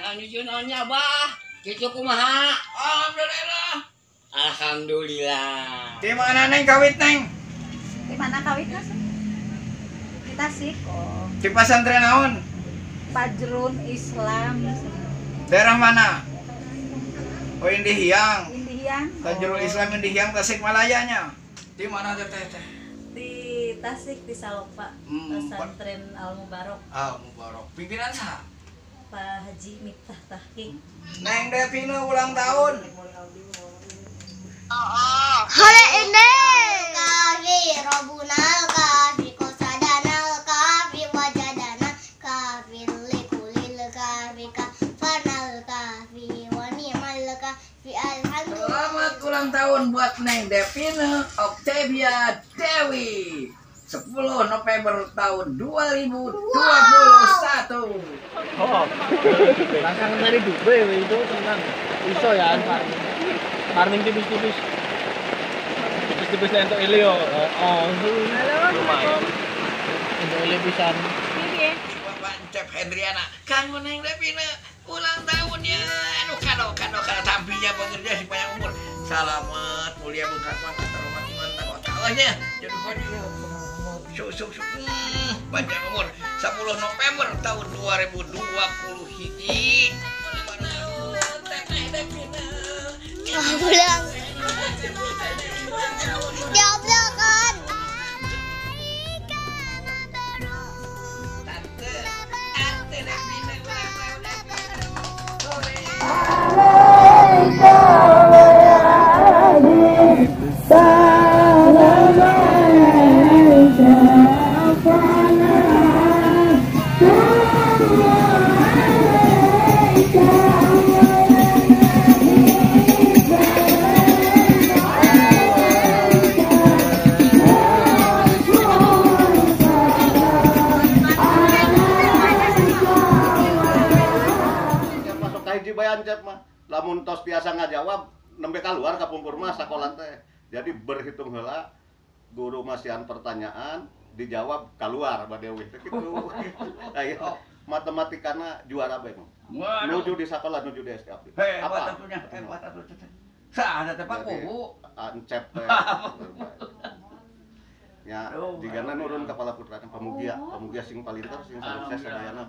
Anu naonnya Abah? Kitu kumaha? Alhamdulillah. Alhamdulillah. Di mana Neng kawit Neng? Di mana kawit Mas? Di Tasik. Oh. Di pesantren naon? Fajrun Islam. Daerah mana? Oh, Indihiang. Indihiang. Fajrul Islam Indihiang Tasikmalaya nya. Di mana teteh teh? Di Tasik di Salopa. Pesantren Al Mubarok. Al Mubarok. Pimpinan saha? Pak Haji Miftah Tahqiq. Neng Devina ulang tahun. Hari ini kafi robunal kafi kosadanal kafi wajadana kafi likulil kafi kafanal kafi wanimal kafi alhamdulillah. Selamat ulang tahun buat Neng Devina Octavia Dewi. 10 November tahun 2021. Oh, langsung dari Dubai itu tenang. Iso ya, farming tipis-tipis. Tipis-tipis untuk Elio. Oh, lumayan. Untuk Elio pisan. Bapak Encep Hendriana, kanggo Neng Devina ulang tahun ya. Aduh, kado tampilnya bekerja si panjang umur. Salamat mulia bungkak mangkat terhormat iman takwa ta'alanya. Jadi Suk panjang umur 10 November tahun 2020 hiji. Pulang. Dioblokan. Tante, Tante Devina ulang tahun. Cep mah lamun tos biasa ngajawab nembe keluar ka pungkur mah sakola teh. Jadi berhitung heula guru masihan pertanyaan dijawab keluar ba Dewi teh kitu. Aya matematikana juara bae mah. Nuju di sakola nuju di SD abdi. Hebat atunya, hebat atuh teh. Saha teh Pak Kubu? Encep teh. Ya, jigana nurun kepala putra pamugia, pamugia sing palinter sing sukses sadayana.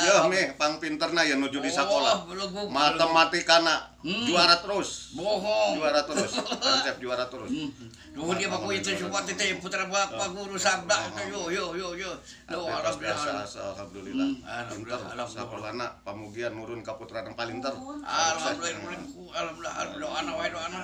Yo nih, pang pinterna ya nuju di sekolah. Matematikana juara terus. Bohong. Juara terus. Konsep juara terus. Duh dia baku itu support itu putra bapak guru sabda itu yo yo yo yo. Alhamdulillah. Alhamdulillah. Alhamdulillah. Sakolana pamugian nurun ka putra nang palinter. Alhamdulillah. Alhamdulillah. Alhamdulillah. Anak wae doana.